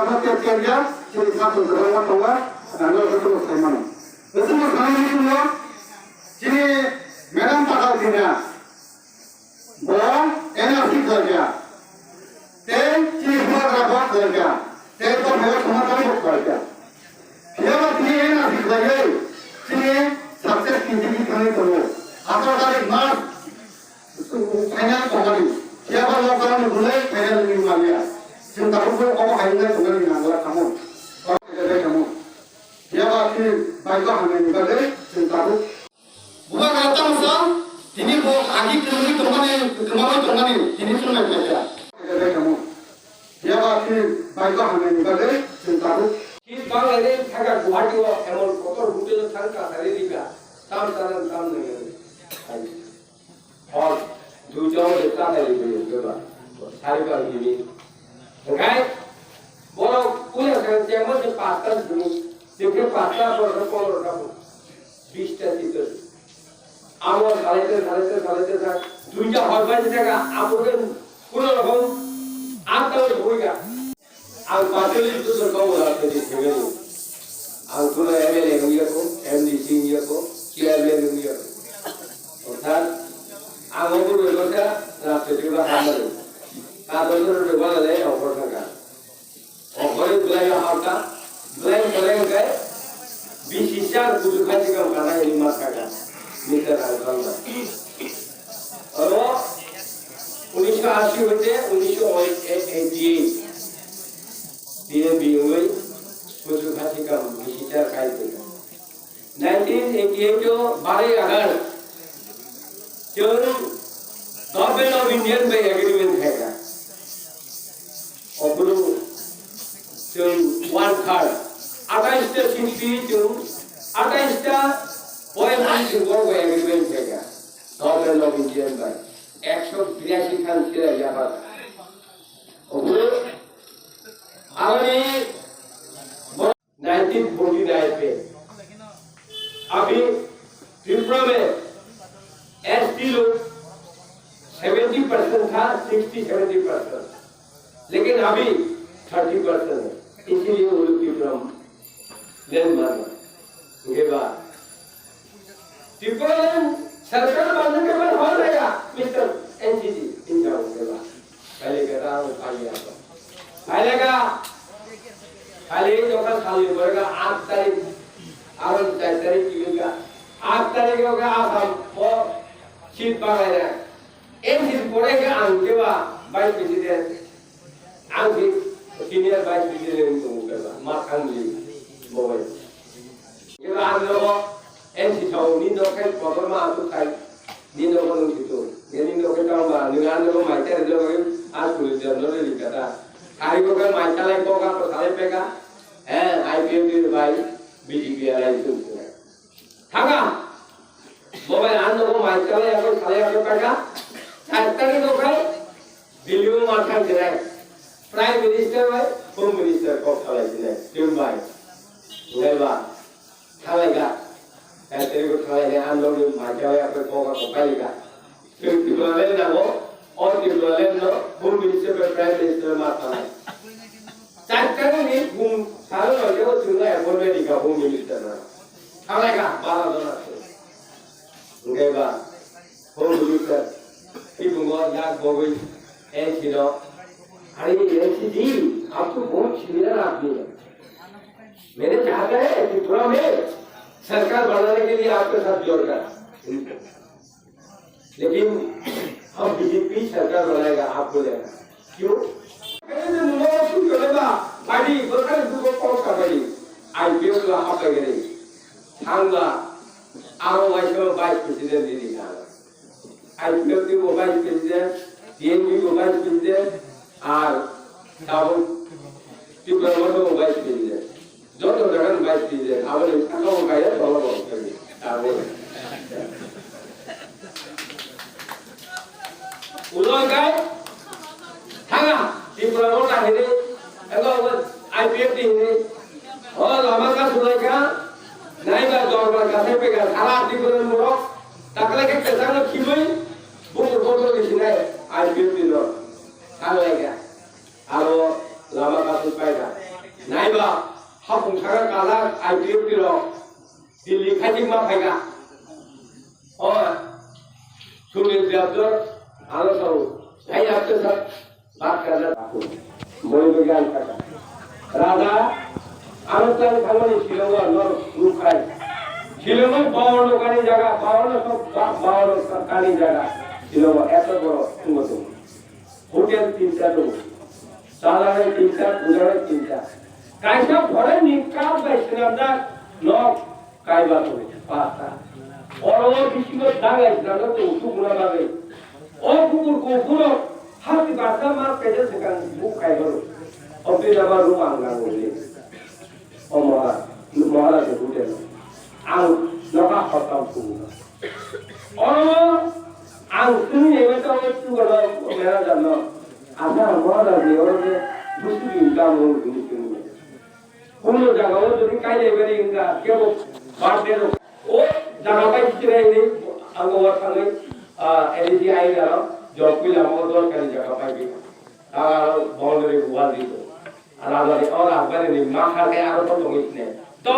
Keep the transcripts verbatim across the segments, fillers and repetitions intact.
Tei tei ya, chini sakni kwbangma tongo, ang no jotono sai mano. Jotono sai mano, chini Madam Patal Kanya, bo N R C khlaikha, tei chini bubagra bo khlaikha, tei bo phaiba songma tei bo khlaikha. Phiya ba chini N R C khlaiwi, chini success kinti ki thangwi tongo. Atharo tarik March, Final tongmani, phiya ba lockdown ni hwnwi final wngwi manya. Chwng tabukbo obo hai wngwi tongmani nangla tamo. Obo hai wngwi tamo. Phiya ba chini baigo hamya ni bagwi chwng tabuk. Bubagra tamo sa, tini bo agi kwrwngwi tongmani, kwmawi tongmani, tini chwng nai khaikha. Obo hai wngwi tamo. Phiya ba chini baigo hamya ni bagwi chwng tabuk. Ki Bangladesh thangkha Guwahati o emon kotor hotel o thangkha sari rika. Tam tanang tam nang. Hor, duijon de ta nai ri ri ba. Sari ba ri ri. Hingkai, borok puila khe chengma se pasta sini, chengkhe pasta, borok khe pondro ta, bista tito. Amo salaite, salaite, salaite, sa, duita hor bai jaga, amo khe kuno rokom, atta oi hoiga. Ang party leader to kau rajniti thangani. Ang kuno M L A wngya kho, M D C wngya kho, chairman wngya kho. Orthat, ang obo rwgwsa rajniti ba hamani. Kador rwgwla le okhor thangkha. Okhorni bwlai no hamkha, bwlai bwlai hwnkhe B C C R kuchuk khai thangkha kana hwnwi ma sakha. Mister Rajbhar. Oro unisho ashi hoite unisho eighty eight B M B wngwi kuchuk hai se kam bisi char kai tongkha. Nineteen eighty eight o baroi August chwng Government of India bai agreement khaikha. Ophuru chwng one third, atais ta sixty chwng atais ta point chwng borok bai agreement khaikha. Government of India bai ekso birasi khan sira yapar. Ophuru aroni nineteen forty nine pe abhi Tripura mein S T log seventy percent tha, sixty seventy percent, lekin abhi thirty percent hai, isliye wo log Tripura land maan rahe hain. Unke baad Tripura land sarkar baanne ke baad ho jayega, Mister N C G, in jao unke baad. Pehli kehta hu, pehli aap. Pehli ka, pehli jo ka sal ni bodega, aat tarik, aro char tarik ki ka, aat tarik ka aap hum ko seat bangai rahe. Ek din pore ka ang ke ba vice president, ang si senior vice president ko ke ba, ma ang li boy. Kebo ang nogo N C thao, nini nok khe kotorma aswk khai, nini nogo nwng si tong. Nini nok khe tong ba, nwng ang nogo mai cha rijak bagwi, ang police jar no rili kata. Hari ko khe mai chalai kok, ang ko salai peka. Eh, I P F T bai B J P alai sung sung. Thanga. Bo bai ang nogo mai chalai, ang ko salai, ang ko peka. Char tarik no khai, Delhi o ma thang jinai. Prime Minister bai, Home Minister kok salai jinai. Chwng bai. Ngai ba. Thalaiga. Tei tei bo thalai ne ang nokni mai khe oi aphai kok aphai pailaiga. Chwng Tipraland nango, o Tipraland no Home Minister bai Prime Minister ma thalai. Char tarik ni bung salo no kebo chwng no appointment rikha Home Minister no. Thalaiga, bara jona chwng. Hwnkhe ba, Home Minister, Tripura yak bogwi N C no, अरे N C जी, आप तो बहुत सीनियर आदमी है। मैंने चाहता है त्रिपुरा में सरकार बनाने के लिए आपके साथ जोड़कर। लेकिन हम बीजेपी सरकार बनाएगा, आपको लेकर। Kailaina mungao sui tonglaima, badi bwkhani bugo kok sa badi. I P F la hapai gani. Thangla, aro waisa vice president ni thang. I P F ni bo vice president, T N P bo vice president, ar tabuk Tipra Motha bo vice president. Joto jaga ni bai twi je, aboni sakao kaiya tola bo kaiya. Abo. Ulo kai, thanga, Tipra Motha hini, ego abo I P F T hini. O lama ka sulai ka, nai ba dorbar ka sai pega, sara Tipra ni borok, takle ke kesang no khibui, bukur bukur di sinai, I P F T no. Thang lai ka. Aro lama kasu paida. Naiba, hapung saka kala I P F T rok Delhi khaijingma phaika. O, Sunil Triyaptor, ano sao, jai apte sir, bat karna. Boi boi gan kaka. Raja, ano tang thangmani Shillongo norok nukhai. Shillongo bawanno kani jaga, bawanno sok ba-, bawanno kani jaga. Shillongo eto boro thwngmo tongo. Hotel tinta tongo. Chalanai tinta, pujanai tinta. Kaisa foreign ni cup bai swnamjak nok kaiba tongo, pasta. Oro o bisingo dagai swnamjak tongo, sukuna bagwi. O kukur kuphurok hati basta mas kaisa swkang buk kaiba rw. Obtwi naba room ang nango hwnwi. O Maharaj, Maharaj ni hotel. Ang nokha hotam kubuka. Oro ang tini ebe to chugo no manager no. Asa Maharaj ni oro je busu din kam ro din tini. Kuno jaga o jodi kaile beri inga kebo birthday ro. O jaga pai chire ni ang o thangwi, ah, L D I aro jokpui lama o dor kani jaga pai bi. Aro boundary wall di. Rajani, o rajbari ni makha khe aro to tongwi sine. To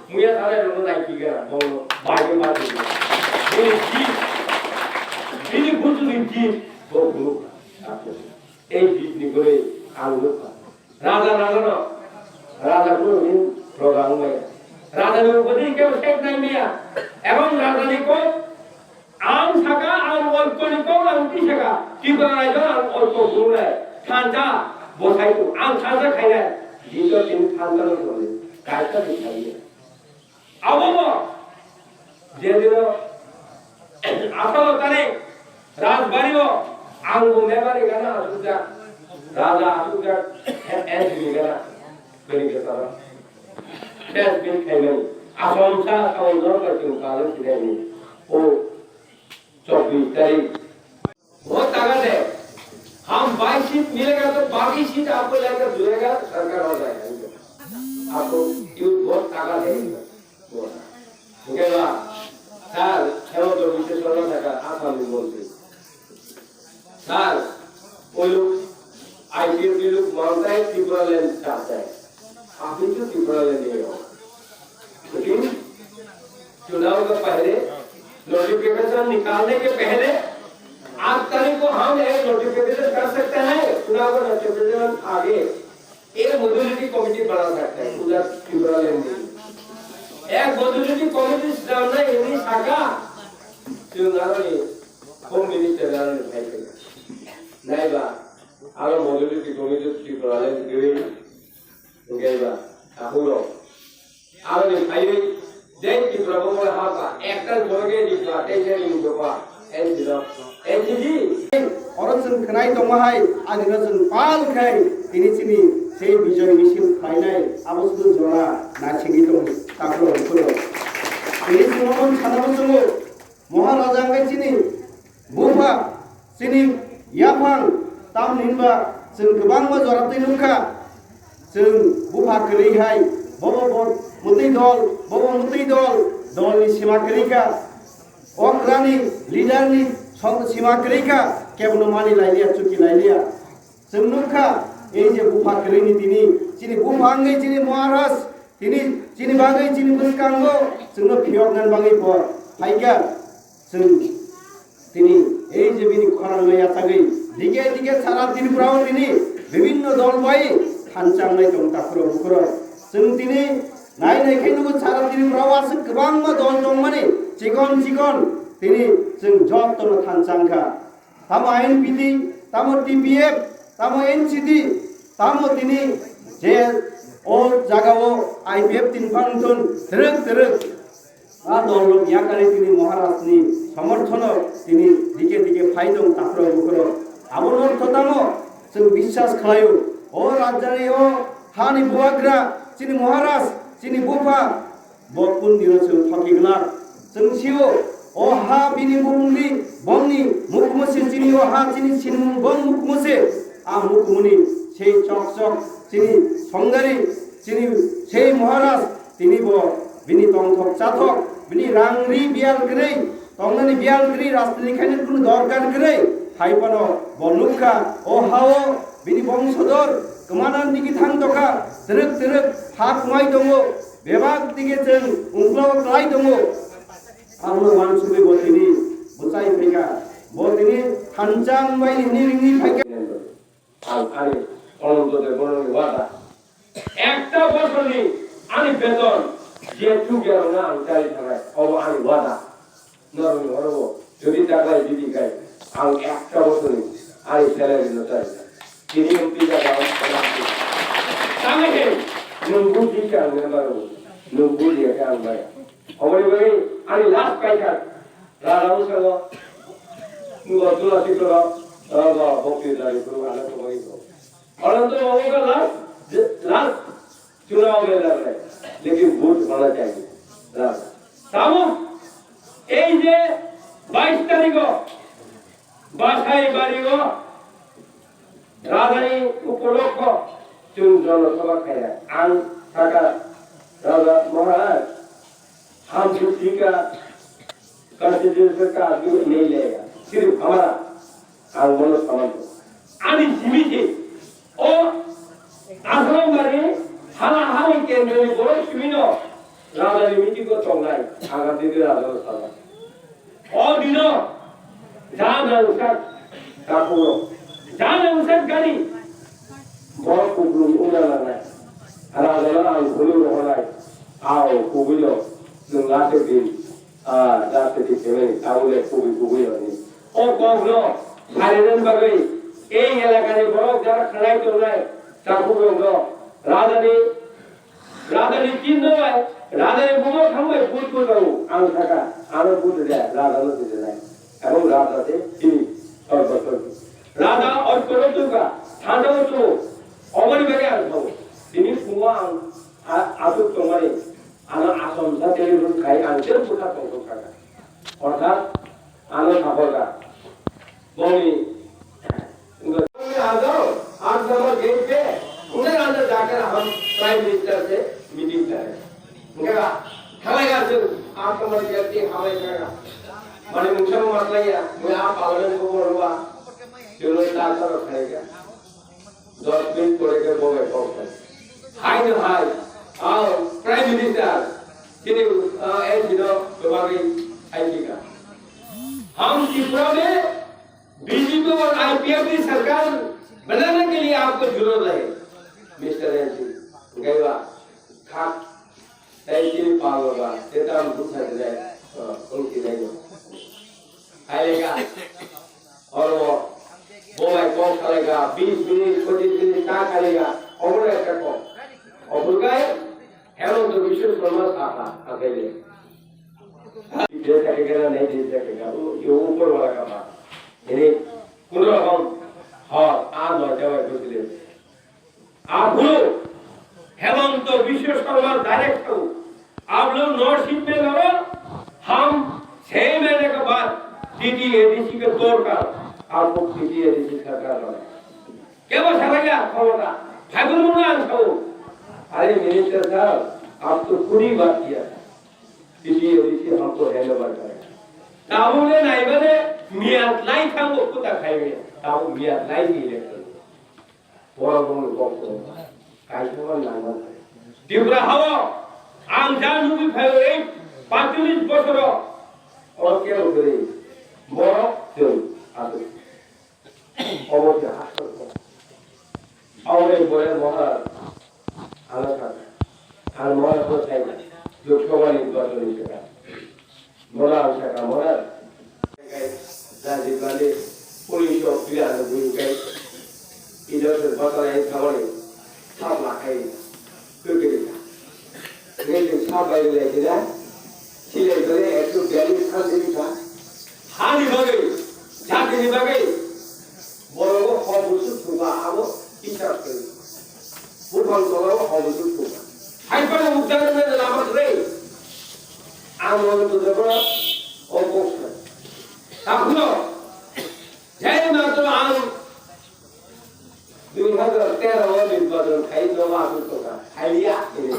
muya sare rwno nai kigera, bono bai khe bai khe. Bini jit, bini buju ni jit, bo guru. Ei jit ni gure ang nukha. Raja, raja no, raja guru ni program maya. Raja ni upadi ke sek nai maya. Ebong raja ni ko Ang saka, ang oikoni kok ang twi saka, Tripura rajyo ang oiko khulumnai, thansa bwsai tongo, ang thansa khainai, Jisu tini thansa no khulumnai, kaisa twi khainai. Abo bo, je dino, atharo tarik, Rajbari o, ang bo member ni gana asukjak, raja asukjak, S B ni gana, bini kesaro. Test bin khaimani. Asom sa sa o jor ka chwng kalo sinai ni. O chobbish tarik. Vote taga de. Hum bais seat milega to baki seat aapko leka julega sarkar ho jayega. Aapko kyun vote taga de? Vote. Hingke ba, sir, Hemanta Biswa Sarma thaka Assam ni montri. Sir, वो लोग आईपीएल के लोग मानता है, triple M चाहता है, आप भी तो ट्रिपल एम नहीं हो। लेकिन चुनाव के पहले, नोटिफिकेशन निकालने के पहले, आठ तारीख को हम एक नोटिफिकेशन कर सकते हैं, चुनाव का नोटिफिकेशन आगे एक मॉड्यूलरिटी कमिटी बना सकते हैं, उधर ट्रिपल एम नहीं। एक मॉड्यूलरिटी कमिटी सामने नहीं सका, चुनाव नहीं, होम मिनिस्टर नहीं भाई। Naiba, aro modality committee Tripura le gwi, hingke ba, aphuru. Aro ni phaiwi, jai Tripura bo mole hapa, ektal joroge Tripura, tei jai ni dopa, N C do, N C D. Oro chwng khwnai tongma hai, ani no chwng pal khai, tini chini sei bijoy misil khlainai, abo sudu jora naisingwi tongo, takhro hwnkhe. Tini chwng omo sana bo chwngo, Maharaja wngkha chini bupha, chini yaphang, tamni hinba chwng kwbangma jora twi nukha. Chwng bupha kwrwi hai, bobo bo mwtwi dol, bobo mwtwi dol, dolni sima kwrwi kha. Okrani leaderni song sima kwrwi kha, kebono mani lailiya, chuki lailiya. Chwng nukha, ei je bupha kwrwini tini, chini bupha wngwi chini Maharaj, tini chini bagwi chini bwskango chwngno phiyoknani bagwi bo phaikha. Chwng tini ei je bini khorang no yachagwi dike dike sara Tripura o tini bibinno dol bai thansa wngnai tongo takhurok bukhurok. Chwng tini nai nai khe nugo sara Tripura o aswk kwbangma dol tongmani chikon chikon tini chwng jotono thansa wngkha. Tamo I N P T, tamo T P F, tamo N C D, tamo tini je o jaga o I P F T ni phan thun twrwk twrwk. A dol rok yakarwi tini Maharaj ni somorthono tini dike dike phai tong takhurok bukhurok. Abo no tamo chwng biswas khlaio. O rajani o hani bubagra chini Maharaj chini bupha Bo kundino chwng thoki glak. Chwng sio, o ha bini bumungni, bongni mukhumo se chini o ha chini sinimung bong mukhumo se. A mukhumoni sei chok chok chini songdari, chini sei Maharaj, tini bo bini tongthok chathok, bini rang ri biyal kwrwi, tongnani biyal kwrwi, rajniti khaina kunu dorkar kwrwi. Hai phano bo nukha, o ha-o bini bongsodor, Kwmana digi thang tokha, twrwk twrwk ha kwmai tongo, bebak digi chwng ungklo klai tongo. Abono uansugwi bo tini bwchai phaikha, bo tini thansa wngbai hwnwi ringwi phaikha. Ang ani Ananto Debbarmani wada. Ekta bosorni ani beton je thukya rwna ang chari thangnai, obo ani wada. Norokni oro bo jodi taklai bidi kai, ang ekta bosorni ani salary no chari thangnai. Tini M P jaga o tangwi khe nwng buji khe ang member o, nwng buji khe ang bai. Oboni bagwi ani last paikha. Raja wngkha o, nugo tula sikoro, raja bokti dari kuru ana koboi ko. Orang tu orang ka last, last chunao mein lad rahe, lekin vote hona chahiye. Raja. Tabuk ei je bais tarikh o, Basai bari o, Rajani upolokho chwng jonosabha khaiya. Ang sakha, Raja Maharaj, hum kisi ka constitution ka aadmi nahi lega, sirf hamara, ang bono saman ko. Ani simi se, o Asrambari hala hali kendroni borok simi no Rajani meeting o tongnai, agam dini Raja no sabha. O dino, ja nangsak, takhuk rok. Ja nangsak gari. Borok kuplung wngna nangnai. Rajano ang phunuk rohornai. Ao, kubui no, nwng last din, ah, last din kemani, tabole kubui, kubui no ni. O kok no, sariren bagwi, ei elakani borok jara khanai tongnai, takhuk rok no, Rajani Rajani tin no bai, Rajani bumo thangbai but but rw ang sakha, ano but de, Raja no de nai. Ebong Raja se chini sorbo sorbo. Raja oikoro tuka, thanda o tu, oboni bari ang thang. Tini phungo ang a-, asuk tongmani, ano asom sa teli ruk khai ang tel bukha tong tong sakha. Orthat, ano sahoka. Boni, boni ajo, aat number gate pe, unhe ajo jaker hum Prime Minister se meeting kare. Unhe kha, khalai ga se, aat number gate ki hamai kare. Mane mungsa mo matlai ya, mui aap Parliament ko bol hua, chalo ta karo khalai ga. Dos minute pore ke bo bai kok khai. Hai no hai. Ao, Prime Minister, chini, ah, eh, chino, tobagwi hai kika. हम त्रिपुरा में बीजेपी और आईपीएफ की सरकार बनाने के लिए आपको जरूरत है, मिस्टर एनसी। गैवा, खा, तैतीन पाल होगा, तेता हम दूसरा जगह, अ, उनकी नहीं हो। Khalega, oro bo bai kok khalega, bis minute, pochis minute ta khalega, obo no ekta kok. Oboni bagwi Hemanta Biswa Sarma sakha, akhai le. Dil thakega na nahi dil thakega, wo, ye upor wala ka baat. Yeni, kono rokom, ha, aa noita bai bujile. Aphuru Hemanta Biswa Sarma direct thango. आप लोग north east में लड़ो, हम छह महीने के बाद टीटीएडीसी के तोड़कर आपको टीटीएडीसी सरकार बनाएंगे। Kebo salaiya khomota, phaibung mungno ang sao. Are minister sahab, aap to khud hi baat kiya. Isi, isi humko hand over kare. Tabuk le naibale miyat lai thango kota khaibe. Tabuk miyat lai ni election. Borok rokni kok to kaisa man nangma. Tripura hao ang ja nugwi phaio ei paitolish bosoro. Oro kebo kwrwi borok chwng aswk. Obo se aswk. Abo ni pore Maharaj ano sakha. Ang Maharaj no sai Lok Sabha ni nirbachon ni sakha. Mona ang sakha Maharaj. Rajiv Gandhi unisho biranoboi kai election batalai thamani sabla khai kwrwi kha. Nini sabla lai khe na silai khe ekso biyallis khan simi kha. Hani bagwi, jatini bagwi, borok o hor busuk thungkha, abo hisab khe. Buphang tola o hor busuk thungkha. Hai phano uddar wngna lama kwrwi. Ang mono tongjago o kok sa. Takhwno, jai matro ang Dui hajar tero o nirbachon khai no ma aswk tongkha, khaiya hwnwi.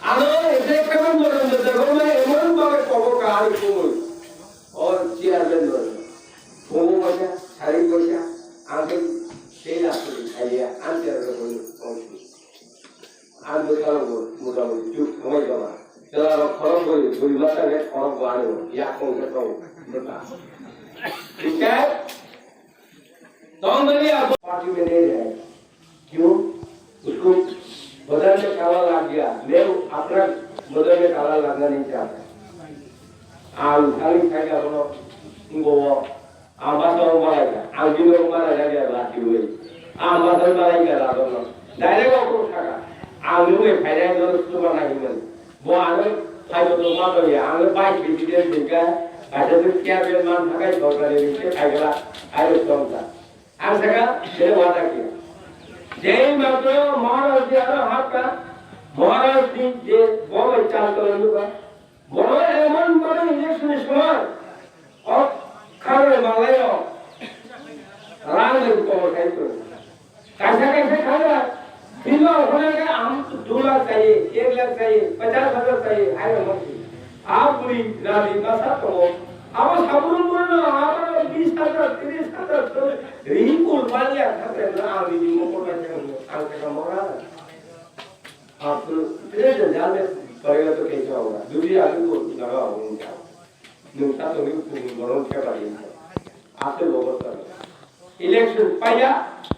Ano ejek khabar moron de dagoma emon bhabe kobo kahari kumui. O chairman no. Kumu bosa, sari bosa, ang khe tei aswk khaiya, ang chairman no. Ang bwskango motamuti chuk thangbai joma. Chwla rok khorok bwi, bwi masa khe khorok bo ano yak kong khe tong bwsa. Hingkhe tongmani abo party manager hai. Kyun? Usko badalne kala lag gaya. Main apna badalne kala lagna nahi chahta. Ang thani thani abono ngo Ang basa o malai ka, ang bini o malai ka ya la kiwi. Ang basa o malai ka la dono. Direct o ko saka. Ang nung e phainai dono suba na himan. Bo ano phai bo tongma to ya, ang vice president dingka, kaisa se chairman man thakai sorkari ni se phaigala, ai ro tongka. Ang saka, se wata ki. Jei matro Maharaj ji aro hapka, Maharaj ji je bo bai chal to luka. Boro emon boro election ni somoi o kharwi manlaio, rang ni kotor khai to. Kaisa kaisa kharwi, bino hwnai khe ang dui lakh chahiye, ek lakh chahiye, pachas hajar chahiye, hai rok mangsi. A bwrwi rani bwsa tongo. Abo sabrung bwrwino abo bis hajar, tris hajar, rihikul manya thangkhe no ang rihimo kotor khai thangno, ang thangkhe mora. Aap to, itre jal mein padega to kaise hoga? Dui aadmi ko laga hoga unka. Nung ta to ni pung boron khe pari unka. Aap to logo to. Election paiya,